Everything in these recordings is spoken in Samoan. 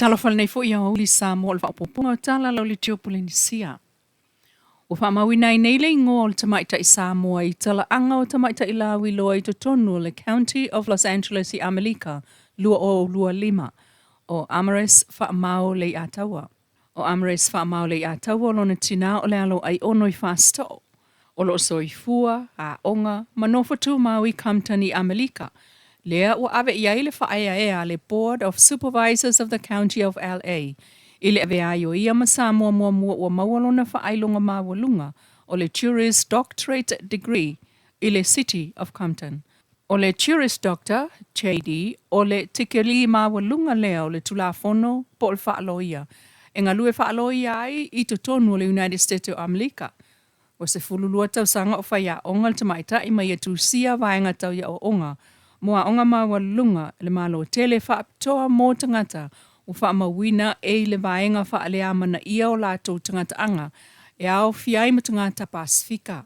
Talofa lenei foi aoauli Samoa o le faaopoopoga o tala lau Litio Polenisia. Ua faamauina ai nei le igoa o le tamaitai Samoa i talaaga o tamaitai lauiloa i totonu o le County of Los Angeles i Amelika 2025, o Amaris Faamao Leiataua. O Amaris Faamao Leiataua o lona tinā o le alo Aiono i Fasito'o. O lo o soifua, aoga, ma nofo tumau i Compton i Amelika, lea ua ave i ai le faaeaea a le Board of Supervisors of the County of LA i le avea ai o ia ma Samoa muamua ua maua lona faailoga maualuga o le Juris Doctorate Degree i le City of Compton. O le Juris Doctor, JD, o le tikeli maualuga lea o le Tulafono po o le Faaloia e galue faaloia ai i totonu o le United States o Amelika. Ua 12 tausaga o faiaoga le tamaitai ma ia tusia vaega tau i aoaoga mo aoga maualuluga i le Malo tele faapitoa mo tagata ua faamauina e i le vaega faaleamanaia o latou tagataaga e aofia ai ma tagata Pasefika.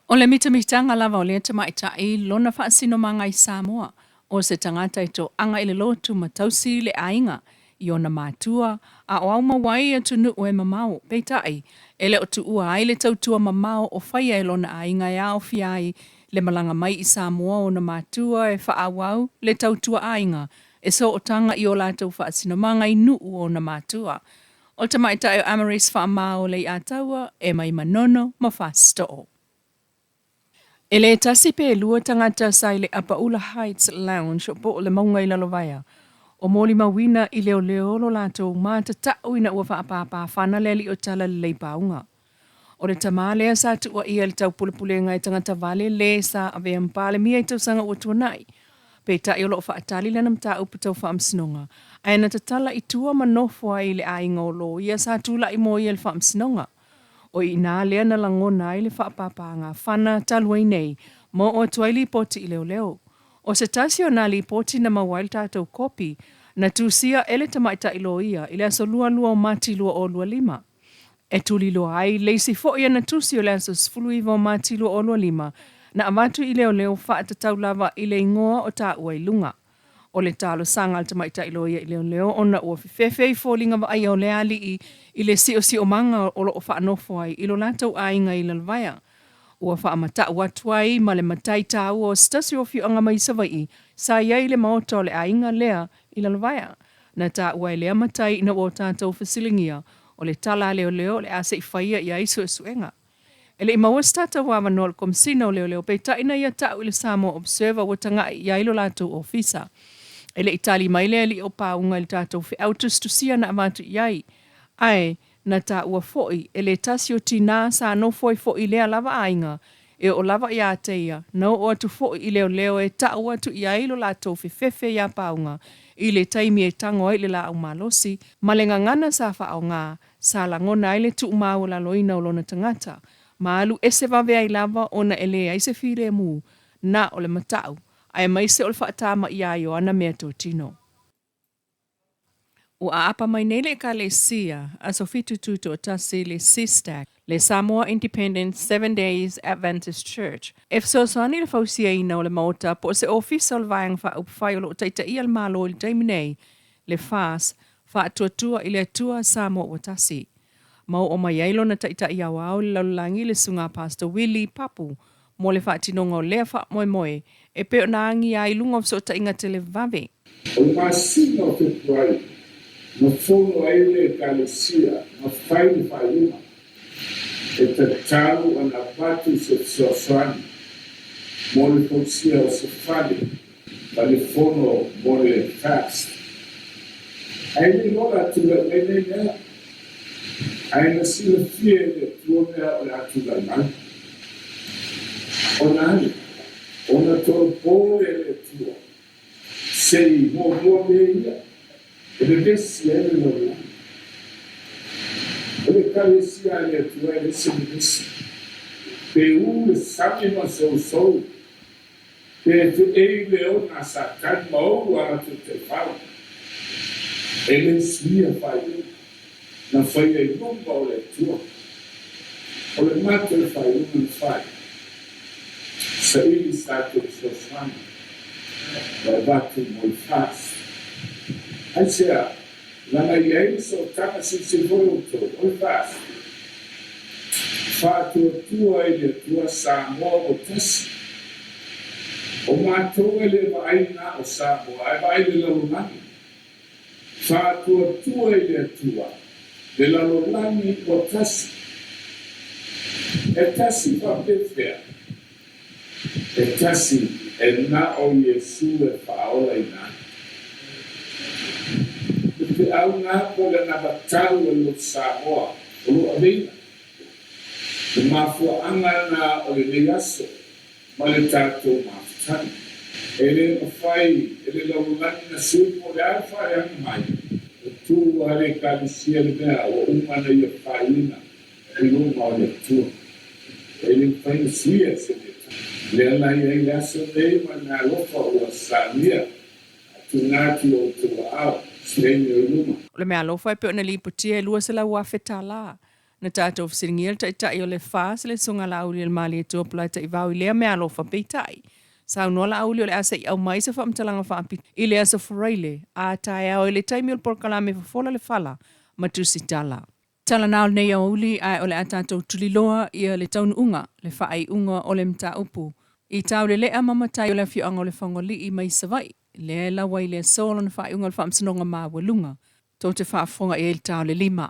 O le mitamitaga lava o lea tamaitai lona faasinomaga i Samoa, o se tagata e toaga i le lotu ma tausi le aiga i ona matua, a o aumau ai atunuu e mamao. Peitai, e le o tuua ai le tautua mamao o faia e lona aiga e aofia ai le malaga mai i Samoa o ona matua e faaauau le tautua aiga e sootaga i o latou faasinomaga i nuu o ona matua. O le tamaitai o Amaris Faamao Leiataua e mai Manono ma Fasito'o. E le tasi pe lua tagata sa i le Apaula Heights Lounge po o le mauga i Lalovaea o molimauina i leoleo lo latou matata'u ina ua faapāpāfana le alii o Talalelei Pauga. O le tamā lea sa tuuaia i le taupulepulega e tagata vale lē sa avea ma Palemia i tausaga ua tuanai. Peitai o lo o faatali lana mataupu tau faamasinoga, ae na tatala i tua ma nofo ai i le aiga o loia sa tulai mo ia i le faamasinoga. O i inā lea na lagona ai le faapāpāgafana talu ai nei ma oo atu ai lipoti i leoleo. O se tasi o nā lipoti na maua ai le tatou kopi, na tusia e le tamaitai loia i le aso 22 o Mati 2025. E tuliloa ai le isi foi ana tusi o le aso 19 o Mati 2025 na avatu i leoleo faatatau lava i le igoa o taua i luga. O le talosaga a le tamaitai loia i leoleo ona ua fefefe i foliga vaaia o lea alii i le siosiomaga o lo o faanofo ai i lo latou aiga i Lalovaea. Ua faamata'u atu ai ma le matai taua o se tasi o afioaga mai Savaii sa i ai i le maota o le aiga lea i Lalovaea. Na taua e lea matai ina ua o tatou fesiligia o le tala a leoleo o le a se i faia i ai suesuega. E le i maua se tatou avanoa o le Komesina o Leoleo peitai na ia ta'u i le Samoa Observer ua taga'i i ai lo latou ofisa. E le i tali mai le alii o Pauga i le tatou feau tusitusia na avatu i ai. Ae, na taua foi, e le tasi o tinā sa nofo ai foi i lea lava aiga, e oo lava iā te ia, na oo atu foi i leoleo e ta'u atu i ai lo latou fefefe iā Pauga i le taimi e tago ai i le lāʻau malosi ma le gagana sa faaaogā, sa lagona ai le tuumaualaloina o lona tagata, ma alu ese vave ai lava ona e leai se filemu, na o le mata'u, aemaise o le faatamaia ai o ana meatotino. Ua aapa mai nei le Ekalesia Aso Fitu Tutoatasi le SISDAC, le Samoa Independent Seven Days Adventist Church, e fesoasoani i le fausiaina o le maota po o se ofisa o le Vaega Faaupufai o lo o taitaia le Malo i le taimi nei, le FAS, Faatuatua i le Atua Samoa Ua Tasi. Ma oo mai ai lona taitai aoao i le lalolagi le Susuga Pastor Willie Papu mo le faatinoga o lea faamoemoe e pei ona agia ai i luga o fesootaiga televave. O le masina o Fepuari na fono ai le Ekalesia ma fai le faaiuga e tatau ona avatu se fesoasoani mo le fausia o se fale ma le fono mo le fast. Ae le iloa la tulai mai nei mea, ae na silafia e le Atua mea o le a tulai mai. Ona ale, ona tolopo lea e le Atua, se i muamua mea ia, e vevesi ai le lalolagi. O le Ekalesia a le Atua e le se vevesi, pe u le sami ma sousou, Pe feʻei le ona a Satani ma ou a latou taifau, e le suia faaiuga na faia i luma o le Atua. O le matou faaiuga na fai, saili sa tatou fesoasoani ma avatu mo le FAST. Aisea? Leaga e i ai le sootaga silisili foi outou, o le FAST, Faatuatua i le Atua Samoa ua tasi. O matou e le vaai na o Samoa ae vaai le lalolagi. Faatuatua i le Atua le lalolagi ua tasi. E tasi faapefea? E tasi e na o Iesu e faaolaina ai. Le feau na po o le anavatau a le lotu Samoa o lo o aveina. Le mafuaaga na o lenei aso ma le tatou mafutaga. E le mafai e le lalolagi na sui po o le a le faaleaga mai. E tu a le Ekalesia le mea ua uma na ia faiina i luma o le Atua. E le mafai na suia e se mea tasi. Lea la i ai le aso nei ma le meaalofa ua samia a tuuina atu i outou aao se taimi o i luma. O le meaalofa e pei ona lipotia e $200,000 Na tatou fesiligia le Taitai o le FAS le Susuga Laauli o le Malietoa Polataivao i lea meaalofa peitai, saunoa Laauli o le a se i aumai se faamatalaga faapitoa i le Aso Faraile a taeao i le taimi o le polokalame Fofola le Fala ma Tusitala. Tala na o lenei aoauli ae o le a tatou tuliloa ia le taunuuga, le faaiuga o le mataupu i Taulelea ma matai o le afioaga o Lefagoalii mai Savaii, lea e lau ai le aso lona faaiuga o le Faamasinoga Maualuga. Tou te faafofoga i ai i le ta o le 5.